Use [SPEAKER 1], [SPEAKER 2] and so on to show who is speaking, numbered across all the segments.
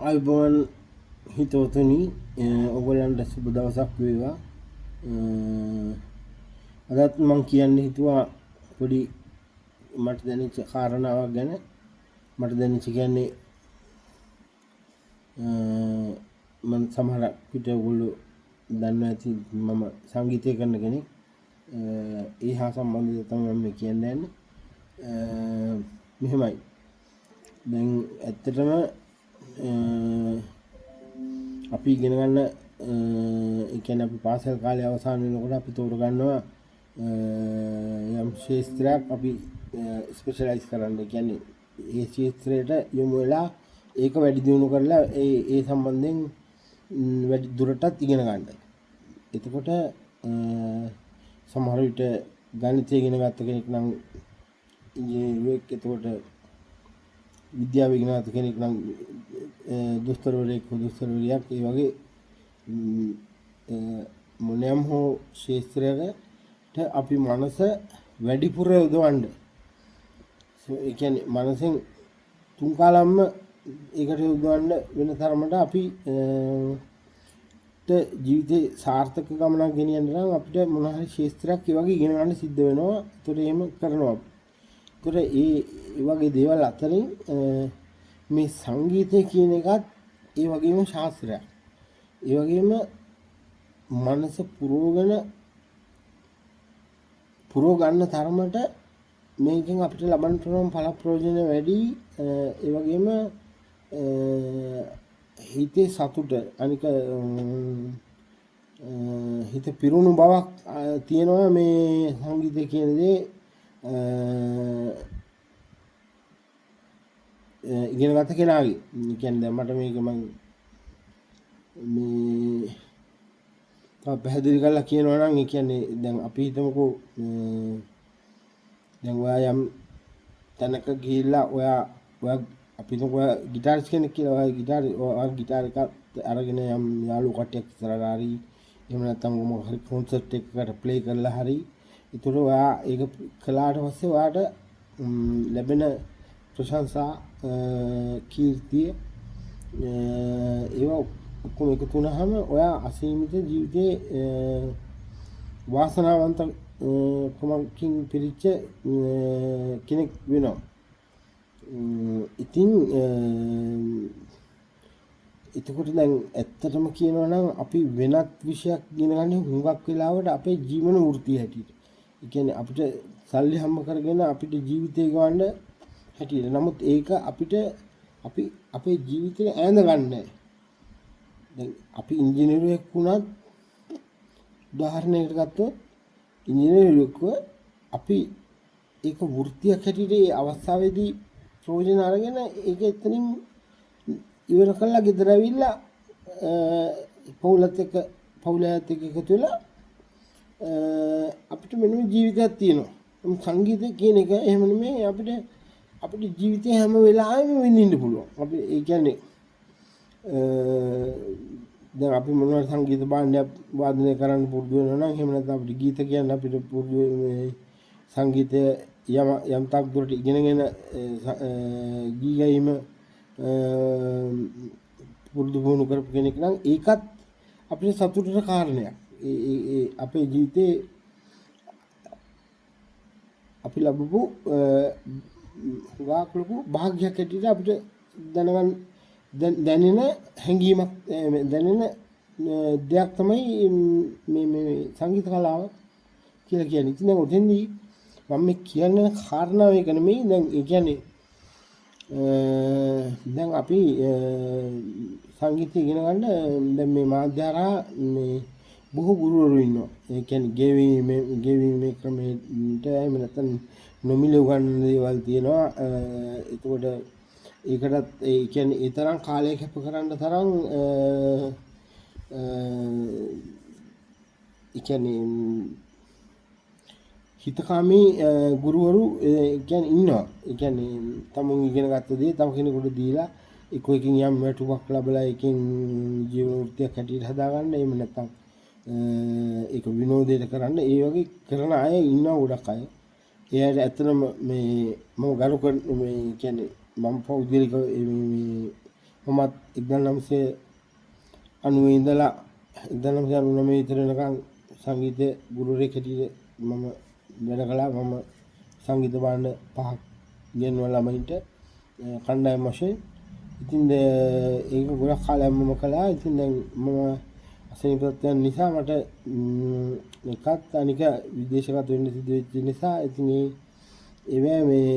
[SPEAKER 1] ආයුබෝවන් හිතවතුනි, ඔයගොල්ලන්ට සුබ දවසක් වේවා. අදත් මං කියන්න හිතුවා පොඩි මට දැනෙච්ච කාරණාවක් ගැන. මට දැනෙච්ච කියන්නේ මං සමහර විට ඔයගොල්ලෝ දන්නවා ඇති මම සංගීතය කරන කෙනෙක්. ඒ හා සම්බන්ධව තමයි මම මේ කියන්න යන්නේ. මෙහෙමයි. දැන් ඇත්තටම අපි ඉගෙන ගන්න, ඒ කියන්නේ අපි පාසල් කාලේ අවසන් වෙනකොට අපි තෝරගන්නවා යම් ක්ෂේත්‍රයක් අපි ස්පෙෂලයිස් කරන්න. ඒ කියන්නේ ඒ ක්ෂේත්‍රයට යොමු වෙලා ඒක වැඩි දියුණු කරලා ඒ ඒ සම්බන්ධයෙන් වැඩි දුරටත් ඉගෙන ගන්න. එතකොට සමහර විට ගණිතය ඉගෙන ගත්ත කෙනෙක් නම් ඉංජිනේරුවෙක්, එතකොට විද්‍යාව ඉගෙන ගත්ත කෙනෙක් නම් දොස්තරවරයෙක් හෝ දොස්තරවරියක්, ඒ වගේ මොනයම් හෝ ක්ෂේත්‍රයකට අපි මනස වැඩිපුර යොදවන්න. ඒ කියන්නේ මනසෙන් තුන් කාලම්ම ඒකට යොදවන්න වෙන තරමට අපි ජීවිතේ සාර්ථක ගමනක් ගෙනියන්න නම් අපිට මොන හරි ක්ෂේත්‍රයක් ඒ වගේ ඉගෙන ගන්න සිද්ධ වෙනවා. ඒතර එහෙම කරනවා. ඒතර ඒ ඒ වගේ දේවල් අතරින් මේ සංගීතය කියන එකත් ඒ වගේම ශාස්ත්‍රයක්. ඒ වගේම මනස පුරවගෙන පුරව ගන්න තරමට මේකෙන් අපිට ලබන්න පුළුවන් ඵල ප්‍රයෝජන වැඩි. ඒ වගේම හිතේ සතුට, අනික හිත පිරුණු බවක් තියෙනවා මේ සංගීතය කියන දේ ඉගෙන ගත්ත කෙනාගේ. ඒ කියන්නේ දැන් මට මේක මං මේ තව පැහැදිලි කරලා කියනවා නම්, ඒ කියන්නේ දැන් අපි හිතමුකෝ දැන් ඔයා යම් තැනක ගිහිල්ලා ඔයා ඔයා අපි හිතමුකෝ ඔයා ගිටාරිස්ට් කෙනෙක් කියලා. ඔයා ගිටාර් ඔයා ගිටාර් එකක් අරගෙන යම් යාළුවෝ කට්ටියක් ඉස්සරහට හරි එහෙම නැත්නම් මොකක් හරි කොන්සර්ට් එකකට ප්ලේ කරලා හරි, ඒතර ඔයා ඒක කළාට පස්සේ ඔයාට ලැබෙන ප්‍රශංසා, කීර්තිය, ඒවා ඔක්කොම එකතු වුණාම ඔයා අසීමිත ජීවිතේ වාසනාවන්ත කමකින් පිරිච්ච කෙනෙක් වෙනවා. ඉතින් එතකොට දැන් ඇත්තටම කියනවා නම් අපි වෙනත් විෂයක් ඉගෙන ගන්න හුඟක් වෙලාවට අපේ ජීවන වෘත්තිය හැටියට. ඒ කියන්නේ අපිට සල්ලි හම්බ කරගෙන අපිට ජීවිතය ගෙවන්න හැටියට. නමුත් ඒක අපිට අපි අපේ ජීවිතේ ඈඳ ගන්න නෑ. දැන් අපි ඉංජිනේරුවෙක් වුණත්, උදාහරණයකට ගත්තොත් ඉංජිනේරුවෙක්ව අපි ඒක වෘත්තියක් හැටියට ඒ අවස්ථාවේදී ප්‍රයෝජන අරගෙන ඒක එතනින් ඉවර කරලා ගෙදර ඇවිල්ලා පවුලත් එක්ක පවුලත් එක්ක එකතු වෙලා අපිට වෙනම ජීවිතයක් තියෙනවා. නමුත් සංගීතය කියන එක එහෙම නෙමෙයි. අපිට අපිට ජීවිතේ හැම වෙලාවෙම විඳින්න පුළුවන්. අපි ඒ කියන්නේ දැන් අපි මොනවා සංගීත භාණ්ඩයක් වාදනය කරන්න පුරුදු වෙනවා නම්, එහෙම නැත්නම් අපිට ගීත කියන්න අපිට පුරුදු මේ සංගීතය යම් යම් තාක් දුරට ඉගෙනගෙන ගී ගැයීම පුරුදු පුහුණු කරපු කෙනෙක් නම් ඒකත් අපිට සතුටට කාරණයක්. ඒ ඒ ඒ අපේ ජීවිතේ අපි ලැබපු හුඟක් ලොකු භාග්‍යයක් හැටියට අපිට දැනගන්න දැනෙන හැඟීමක්, දැනෙන දෙයක් තමයි මේ මේ සංගීත කලාව කියලා කියන්නේ. ඉතින් දැන් ඔතෙන්දී මම මේ කියන්න යන කාරණාව ඒක නෙමෙයි. දැන් ඒ කියන්නේ දැන් අපි සංගීතය ඉගෙන ගන්න දැන් මේ මාධ්‍ය හරහා මේ බොහෝ ගුරුවරු ඉන්නවා. ඒ කියන්නේ ගෙවීමේ ගෙවීමේ ක්‍රමයට එහෙම නැත්නම් නොමිලේ උගන්වන දේවල් තියෙනවා. එතකොට ඒකටත් ඒ කියන්නේ ඒ තරම් කාලය කැප කරන්න තරම්, ඒ කියන්නේ හිතකාමී ගුරුවරු ඒ කියන්නේ ඉන්නවා. ඒ කියන්නේ තමුන් ඉගෙන ගත්ත දේ තව කෙනෙකුට දීලා එක්ක එකකින් යම් වැටුපක් ලැබලා ඒකෙන් ජීවන වෘත්තියක් හැටියට හදාගන්න, එහෙම නැත්නම් ඒක විනෝදයට කරන්න, ඒ වගේ කරන අය ඉන්නවා ගොඩක් අය. ඒ අයට ඇත්තටම මේ මම ගරු කරන, මේ කියන්නේ මම පෞද්ගලිකව මේ මමත් 1990 ඉඳලා 1999 විතර වෙනකන් සංගීත ගුරුවරයෙක් හැටියට මම වැඩ කළා. මම සංගීත භාණ්ඩ පහක් ගෙන්වලා ළමයින්ට කණ්ඩායම් වශයෙන්. ඉතින් ඒක ගොඩක් කාලයක් මම කළා. ඉතින් දැන් මම අසනීප තත්ත්වයන් නිසා මට එකත් අනික විදේශගත වෙන්න සිදු වෙච්ච නිසා ඉතින් ඒවැ මේ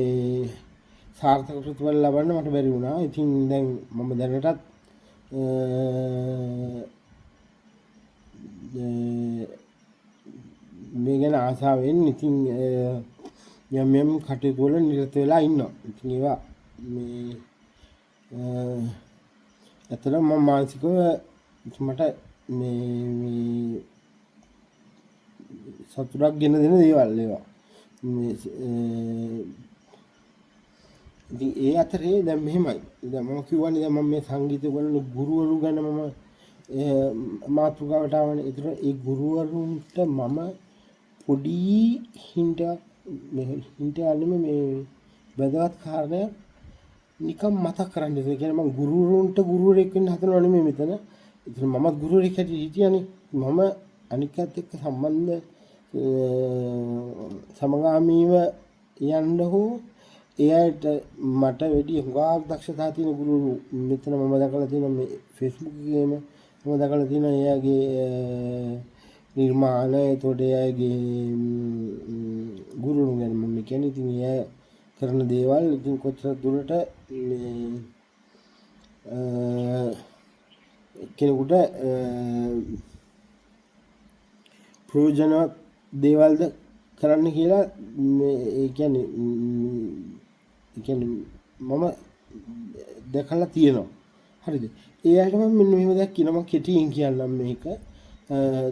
[SPEAKER 1] සාර්ථක ප්‍රතිඵල ලබන්න මට බැරි වුණා. ඉතින් දැන් මම දැනටත් මේ ගැන ආසාවෙන් ඉතින් යම් යම් කටයුතු වල නිරත වෙලා ඉන්නවා. ඉතින් ඒවා මේ ඇත්තටම මම මානසිකව මට මේ මේ සතුටක් ගෙන දෙන දේවල් ඒවා. මේ ඉතින් ඒ අතරේ දැන් මෙහෙමයි. දැන් මම කිව්වනේ දැන් මම මේ සංගීත උගන්වන ගුරුවරු ගැන මම මාතෘකාවට ආවනේ. ඒතර ඒ ගුරුවරුන්ට මම පොඩි හින්ට් එකක්, මේ හින්ට් එකක් නෙමෙයි, මේ වැදගත් කාරණයක් නිකන් මතක් කරන්න. ඒ කියන්නේ මම ගුරුවරුන්ට ගුරුවරයෙක් වෙන්න හදනව නෙමෙයි මෙතන. ඒතර මමත් ගුරුවරයෙක් හැටියට හිටියානේ. මම අනික් අයත් එක්ක සම්බන්ධ සමගාමීව යන්න හෝ ඒ අයට මට වැඩි හුඟක් දක්ෂතා තියෙන ගුරුවරු මෙතන මම දැකලා තියෙනවා. මේ ෆේස්බුක් එකේම මම දැකලා තියෙනවා ඒ අයගේ නිර්මාණ. එතකොට ඒ අයගේ ගුරුවරුන් ගැන මම කියන්නේ. ඉතින් ඒ අය කරන දේවල් ඉතින් කොච්චර දුරට මේ කෙනෙකුට ප්‍රයෝජනවත් දේවල්ද කරන්න කියලා මේ ඒ කියන්නේ ඒ කියන්නේ මම දැකලා තියෙනවා. හරිද? ඒ අයට මම මෙන්න මෙහෙම දෙයක් කියනවා. මම කෙටියෙන් කියන්නම් මේක.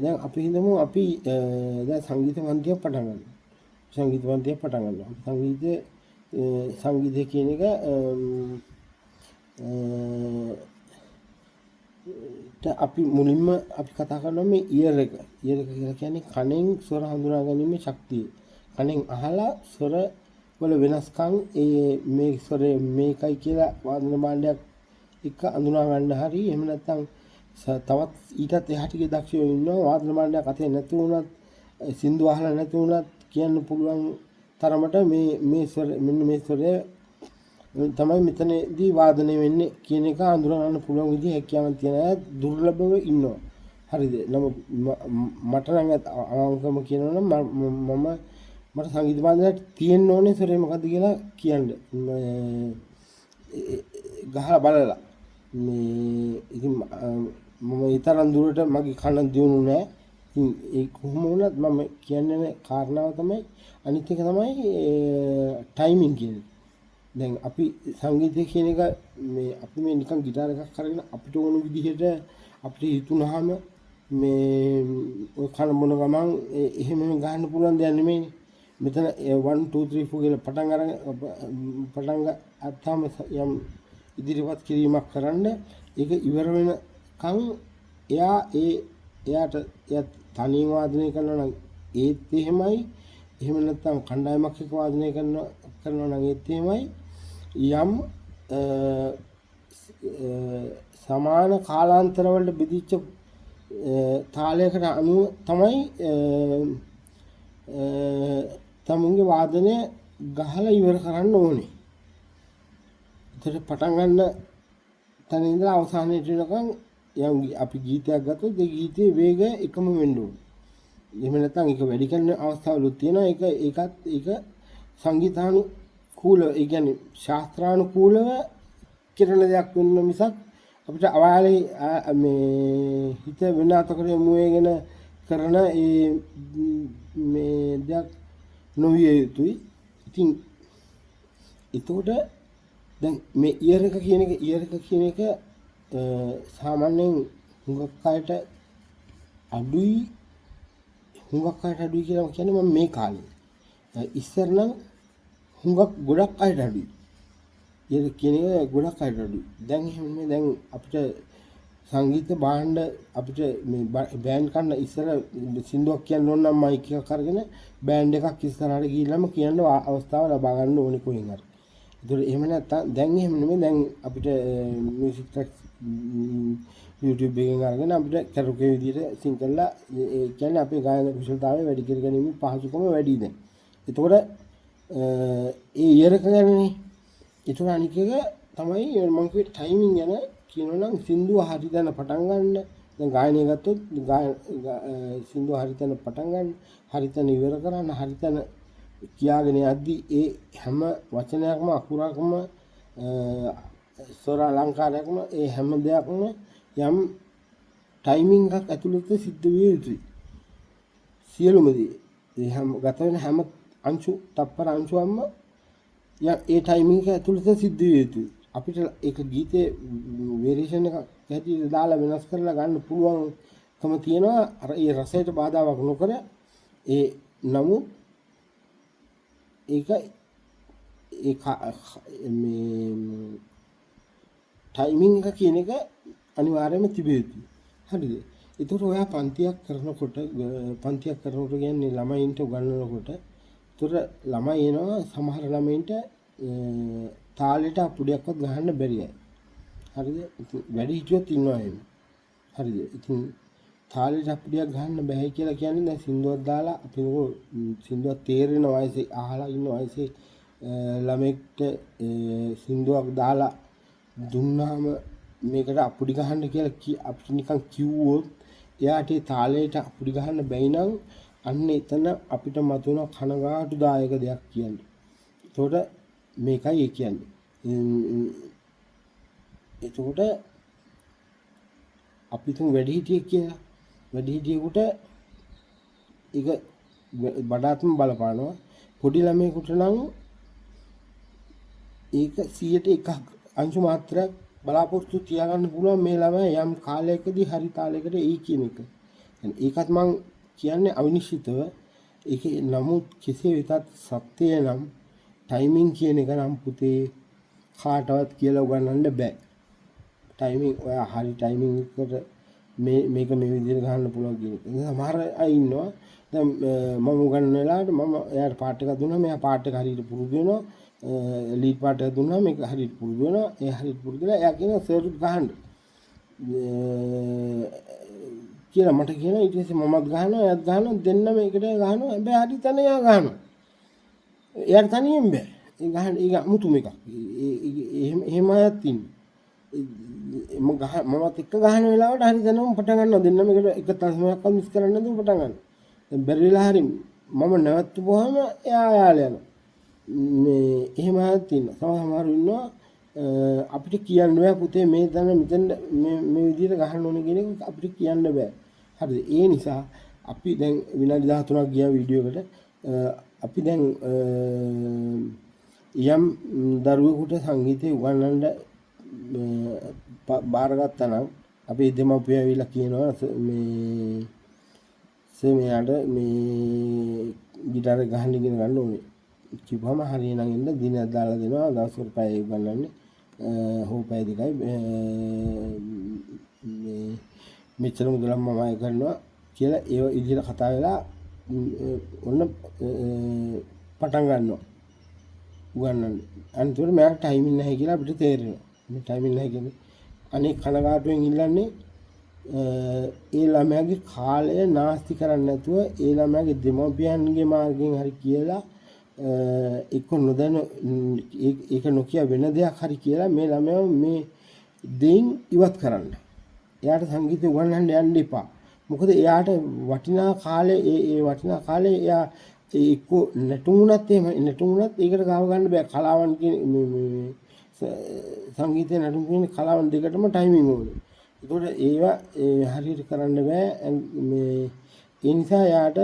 [SPEAKER 1] දැන් අපි හිතමු අපි දැන් සංගීත පන්තියක් පටන් ගන්නවා. සංගීත පන්තියක් පටන් ගන්නවා. සංගීතය කියන එක අපි මුලින්ම අපි කතා කරනවා මේ ඉයර් එක. ඉයර් එක කියලා කියන්නේ කනෙන් ස්වර හඳුනා ගැනීමේ ශක්තිය. කනෙන් අහලා ස්වර වල වෙනස්කම් ඒ මේ ස්වරය මේකයි කියලා වාදන භාණ්ඩයක් එක්ක අඳුනා ගන්න හරි, එහෙම නැත්නම් තවත් ඊටත් එහාට ගිය දක්ෂයෝ ඉන්නවා වාදන භාණ්ඩයක් අතේ නැති වුණත් සින්දු අහලා නැති වුණත් කියන්න පුළුවන් තරමට මේ මේ ස්වර මෙන්න මේ ස්වරය තමයි මෙතනදී වාදනය වෙන්නේ කියන එක අඳුනා ගන්න පුළුවන් විදිහ හැකියාවක් තියෙන අය දුර්ලභව ඉන්නවා. හරිද? නමුත් මට නම් අවංකවම කියනවා නම් මම මට සංගීත වාදනයක් තියෙන්න ඕනේ ස්වරය මොකද්ද කියලා කියන්න. ගහලා බලලා. මේ ඉතින් මම ඒ තරම් දුරට මගේ කන දියුණු නෑ. ඉතින් ඒ කොහොම වුණත් මම කියන්නේ කාරණාව තමයි අනිත් එක තමයි ටයිමින් කියන එක. දැන් අපි සංගීතය කියන එක මේ අපි මේ නිකන් ගිටාර් එකක් අරගෙන අපිට ඕන විදිහට අපිට හිතුනහම මේ ඔය කන බොන ගමන් එහෙම එහෙම ගහන්න පුළුවන් දෙයක් නෙමෙයිනේ. මෙතන 1 2 3 4 කියලා පටන් අරන් පටන් ගත්තාම යම් ඉදිරිපත් කිරීමක් කරන්න ඒක ඉවර වෙනකන් එයා ඒ එයාට එයා තනියම වාදනය කරනවා නම් ඒත් එහෙමයි, එහෙම නැත්නම් කණ්ඩායමක් එක්ක වාදනය කරනවා නම් ඒත් එහෙමයි, යම් සමාන කාලාන්තර වලට බෙදිච්ච තාලයකට අනුව තමයි තමුන්ගේ වාදනය ගහලා ඉවර කරන්න ඕනේ. ඒතර පටන් ගන්න තැන ඉඳලා අවසානයට වෙනකන් යම් අපි ගීතයක් ගත්තොත් ඒ ගීතයේ වේගය එකම වෙන්න ඕනේ. එහෙම නැත්නම් ඒක වැඩි කරන අවස්ථාවලුත් තියෙනවා. ඒක ඒකත් ඒක සංගීතානුකූලව, ඒ කියන්නේ ශාස්ත්‍රානුකූලව කරන දෙයක් වෙන්න මිසක් අපිට අවාලේ මේ හිත වෙන අතකට යොමු වෙගෙන කරන ඒ මේ දෙයක් නොවිය යුතුයි. ඉතින් එතකොට දැන් මේ ඉයර් එක කියන එක, ඉයර් එක කියන එක සාමාන්‍යයෙන් හුඟක් අයට අඩුයි, හුඟක් අයට අඩුයි කියලා කියන්නේ මම මේ කාලේ. ඉස්සර නම් හුඟක් ගොඩක් අයට අඩුයි. ඉයර් එක කියන එක ගොඩක් අයට අඩුයි. දැන් එහෙම නෙමෙයි. දැන් අපිට සංගීත භාණ්ඩ අපිට මේ බෑන්ඩ් කන්න ඉස්සර සින්දුවක් කියන්න ඕන නම් මයික් එකක් අරගෙන බෑන්ඩ් එකක් ඉස්සරහට ගිහිල්ලාම කියන්න අවස්ථාව ලබා ගන්න ඕනේ කොහෙන් හරි. ඒතකොට එහෙම නැත්තම් දැන් එහෙම නෙමෙයි, දැන් අපිට මියුසික් ට්‍රැක්ස් YouTube එකෙන් අරගෙන අපිට කැරෝකේ විදියට සිං කරලා, ඒ කියන්නේ අපේ ගායන කුසලතාවය වැඩි කර ගැනීමේ පහසුකම වැඩි දැන්. එතකොට ඒ ඉයර් එක ගැනනේ. ඒතකොට අනික එක තමයි මං කිව්වේ ටයිමින් ගැන කියනවා නම් සින්දුව හරි තැන පටන් ගන්න. දැන් ගායනය ගත්තොත් සින්දුව හරි තැන පටන් ගන්න, හරි තැන ඉවර කරන්න, හරි තැන කියාගෙන යද්දි ඒ හැම වචනයක්ම අකුරක්ම ස්වර අලංකාරයක්ම ඒ හැම දෙයක්ම යම් ටයිමින් එකක් ඇතුළත සිද්ධ විය යුතුයි. සියලුම දේ. ඒ හැම ගත වෙන හැම අංශු තප්පර අංශුවක්ම ඒ ටයිමින් එක ඇතුළත සිද්ධ විය යුතුයි. අපිට ඒක ගීතේ වේරියේෂන් එකක් හැටියට දාලා වෙනස් කරලා ගන්න පුළුවන්කම තියෙනවා. අර ඒ රසයට බාධාවක් නොකර. ඒ නමුත් ඒක ඒ මේ ටයිමින් එක කියන එක අනිවාර්යයෙන්ම තිබිය යුතුයි. හරිද? ඒතකොට ඔයා පන්තියක් කරනකොට, පන්තියක් කරනකොට කියන්නේ ළමයින්ට උගන්වනකොට, ඒතකොට ළමයි එනවා, සමහර ළමයින්ට තාලෙට අපුඩියක්වත් ගහන්න බැරි අය. හරිද? ඉතින් වැඩි හිටියොත් ඉන්නවා එහෙම. හරිද? ඉතින් තාලෙට අපුඩියක් ගහන්න බැහැ කියලා කියන්නේ දැන් සින්දුවක් දාලා අපි මොකෝ සින්දුවක් තේරෙන වයසේ අහලා ඉන්න වයසේ ළමෙක්ට සින්දුවක් දාලා දුන්නාම මේකට අපුඩි ගහන්න කියලා අපිට නිකන් කිව්වොත් එයාට ඒ තාලයට අපුඩි ගහන්න බැයි නම් අන්න එතන අපිට මතුවෙන කනගාටුදායක දෙයක් කියන්නේ. එතකොට මේකයි ඒ කියන්නේ. එතකොට අපි තුන් වැඩිහිටියෙක් කියලා. වැඩිහිටියෙකුට ඒක වඩාත්ම බලපානවා. පොඩි ළමයෙකුට නම් ඒක 100ට එකක් අංශු මාත්‍රයක් බලාපොරොත්තු තියාගන්න පුළුවන් මේ ළමයා යම් කාලයකදී හරි තාලයකට එයි කියන එක. ඒකත් මං කියන්නේ අවිනිශ්චිතව. ඒක නමුත් කෙසේ වෙතත් සත්‍යය නම් ටයිමින් කියන එක නම් පුතේ කාටවත් කියලා උගන්වන්න බෑ. ටයිමින් ඔයා හරි ටයිමින් එකට මේක මේ විදිහට ගහන්න පුළුවන් කියන එක. සමහර අය ඉන්නවා දැන් මම උගන්වන වෙලාවට මම එයාට පාට් එකක් දුන්නාම එයා පාට් එක හරියට පුරුදු වෙනවා. ලීඩ් පාට් එකක් දුන්නාම මේක හරියට පුරුදු වෙනවා. ඒ හරියට පුරුදු වෙලා එයා කියනවා සර් ගහන්න කියලා මට කියනවා. ඊට පස්සේ මමත් ගහනවා, එයාත් ගහනවා, දෙන්නම එකට ගහනවා. හැබැයි හරි තැන එයා ගහනවා. එයාට තනියෙන් බෑ. ඒ ගහන්න ඒක අමුතුම එකක්. එහෙම එහෙම අයත් ඉන්නවා. මම ගහ මමත් එක්ක ගහන වෙලාවට හරි තැනම පටන් ගන්නවා. දෙන්නම එකට එක තස්මයක්වත් මිස් කරන්නේ නැතුව පටන් ගන්නවා. දැන් බැරි වෙලා හරි මම නැවතුවාම එයා යාල යනවා. මේ එහෙම අයත් ඉන්නවා. සමහර ඉන්නවා අපිට කියන්න බෑ පුතේ මේ තැන මෙතෙන් මේ මේ විදිහට ගහන්න ඕනේ කියන එක අපිට කියන්න බෑ. හරිද? ඒ නිසා අපි දැන් විනාඩි 13ක් ගියා වීඩියෝ එකට. අපි දැන් යම් දරුවෙකුට සංගීතය උගන්වන්න බාරගත්තා නම් අපේ දෙමව්පියෝ ඇවිල්ලා කියනවා මේ සර් මෙයාට මේ ගිටාර ගහන්න ඉගෙන ගන්න ඕනේ කිව්වම හරිය නම් එන්න දිනයක් දාලා දෙනවා. දවසකට පැය උගන්වන්නේ හෝ පැය දෙකයි, මේ මෙච්චර මුදලක් මම අය කරනවා කියලා ඒ විදිහට කතා වෙලා ඔන්න පටන් ගන්නවා උගන්වන්න. අන්තිමට මෙයාට ටයිමින් නැහැ කියලා අපිට තේරෙනවා. මේ ටයිමින් නැහැ කියන්නේ අනේ කනගාටුවෙන් ඉල්ලන්නේ ඒ ළමයාගේ කාලය නාස්ති කරන්නේ නැතුව ඒ ළමයාගේ දෙමව්පියන්ගේ මාර්ගයෙන් හරි කියලා එක්ක නොදැන ඒක නොකිය වෙන දෙයක් හරි කියලා මේ ළමයාව මේ දෙයින් ඉවත් කරන්න. එයාට සංගීතය උගන්වන්න යන්න එපා. මොකද එයාට වටිනා කාලේ ඒ ඒ වටිනා කාලේ එයා එක්ක නැටුම් වුණත් එහෙම නැටුම් වුණත් ඒකට ගාව ගන්න බෑ. කලාවන් කියන මේ මේ සංගීතය නැටුම් කියන කලාවන් දෙකටම ටයිමින් ඕනේ. ඒතකොට ඒවා හරියට කරන්න බෑ. මේ ඒ නිසා එයාට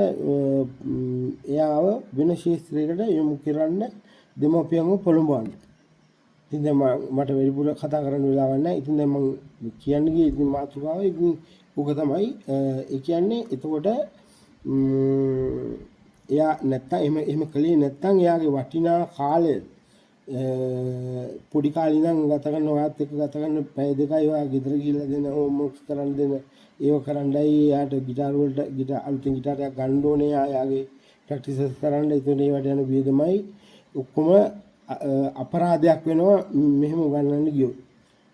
[SPEAKER 1] එයාව වෙන ක්ෂේත්‍රයකට යොමු කරන්න දෙමව්පියන්ව පොළඹවන්න. ඉතින් දැන් මට වැඩිපුර කතා කරන්න වෙලාවක් නැහැ. ඉතින් දැන් මං කියන්න ගියේ ඉතින් මාතෘකාව ඉතින් ඕක තමයි. ඒ කියන්නේ එතකොට එයා නැත්තම් එහෙම එහෙම කළේ නැත්තම් එයාගේ වටිනා කාලය පොඩි කාලේ ඉඳන් ගත කරන ඔයාත් එක්ක ගත කරන පැය දෙකයි ඔයා ගෙදර ගිහිල්ලා දෙන හෝම්වර්ක්ස් කරන්න දෙන ඒව කරන්නයි එයාට ගිටාර වලට ගිටාර අලුතෙන් ගිටාරයක් ගන්න ඕනේ එයාගේ ප්‍රැක්ටිසස් කරන්න. ඒතකොට ඒවට යන වියදමයි ඔක්කොම අපරාධයක් වෙනවා මෙහෙම උගන්වන්න ගියොත්.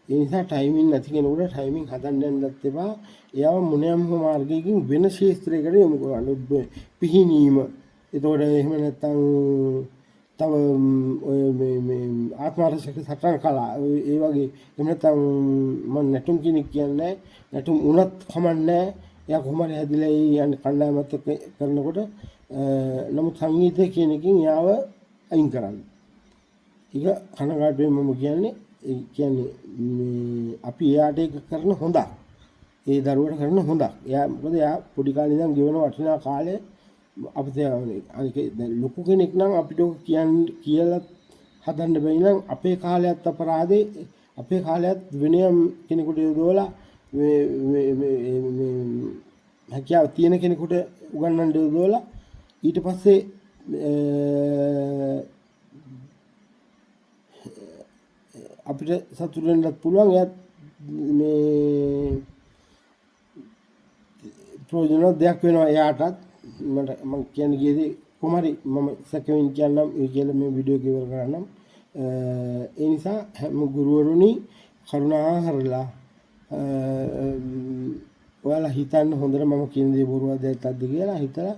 [SPEAKER 1] ඒ නිසා ටයිමින් නැති කෙනෙකුට ටයිමින් හදන්න යන්නත් එපා. එයාව මොනයම් හෝ මාර්ගයකින් වෙන ක්ෂේත්‍රයකට යොමු කරන්න. පිහිනීම. එතකොට එහෙම නැත්නම් තව ඔය මේ මේ ආත්මාරක්ෂක සටන් කලා ඒ වගේ, එහෙම නැත්නම් මම නැටුම් කෙනෙක් කියන්නේ, නැටුම් වුණත් කමන්නේ, එයා කොහොම හරි හැදිලා ඒ යන්නේ කණ්ඩායමත් එක්ක කරනකොට. නමුත් සංගීතය කියන එකෙන් එයාව අයින් කරන්න. ඒක කනගාටුවෙන් මම කියන්නේ. ඒ කියන්නේ මේ අපි එයාට ඒක කරන හොඳක්. ඒ දරුවට කරන හොඳක්. එයා මොකද එයා පොඩි කාලේ ඉඳන් ගෙවන වටිනා කාලය අපිට, අනික දැන් ලොකු කෙනෙක් නම් අපිට ඔක කියන්න කියලා හදන්න බැරි නම් අපේ කාලයත් අපරාධේ. අපේ කාලයත් වෙනයම් කෙනෙකුට යොදවලා, මේ මේ මේ මේ හැකියාව තියෙන කෙනෙකුට උගන්වන්න යොදවලා, ඊට පස්සේ අපිට සතුටු වෙන්නත් පුළුවන්. එයත් මේ ප්‍රයෝජනවත් දෙයක් වෙනවා එයාටත්. මට මං කියන්න ගිය දේ කොහොම හරි මම සැකෙමින් කියන්නම් ඒ කියලා මේ වීඩියෝ එක ඉවර කරන්නම්. ඒ නිසා හැම ගුරුවරුනි, කරුණා කරලා ඔයාලා හිතන්න හොඳට මම කියන දේ බොරුවක්ද ඇත්තක්ද කියලා හිතලා,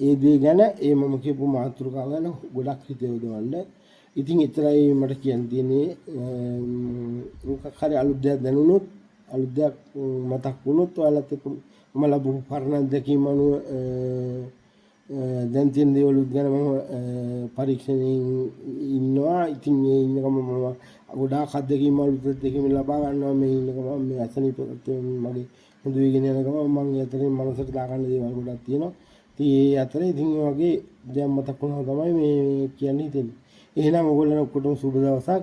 [SPEAKER 1] ඒ දේ ගැන, ඒ මම කියපු මාතෘකාව ගැන ගොඩක් හිත යොදවන්න. ඉතින් එතරයි මට කියන්න තියෙන්නේ. මොකක් හරි අලුත් දෙයක් දැනුනොත්, අලුත් දෙයක් මතක් වුණොත්, ඔයාලත් එක්ක මම ලැබපු පරණ අත්දැකීම් අනුව දැන් තියෙන දේවලුත් ගැන මම පරීක්ෂණයෙන් ඉන්නවා. ඉතින් ඒ ඉන්න ගමන් මම ගොඩාක් අත්දැකීම්, අලුත් අත්දැකීම් ලබා ගන්නවා. මේ ඉන්න ගමන්, මේ අසනීප මගේ හොඳ වෙගෙන යන ගමන් මං ඒ අතරින් මනසට දාගන්න දේවල් ගොඩක් තියෙනවා. ඉතින් ඒ අතරේ ඉතින් ඔය වගේ දෙයක් මතක් වුණා තමයි මේ කියන්න හිතෙන්නේ. එහෙනම් ඔයගොල්ලන් ඔක්කොටම සුබ දවසක්.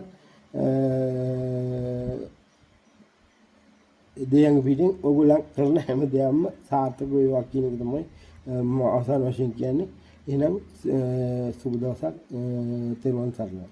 [SPEAKER 1] දෙයයන්ගේ පිටින් ඔයගොල්ලන් කරන හැම දෙයක්ම සාර්ථක වේවා කියන එක තමයි මම අවසාන වශයෙන් කියන්නේ. එහෙනම් සුබ දවසක්. තෙරුවන් සරණයි.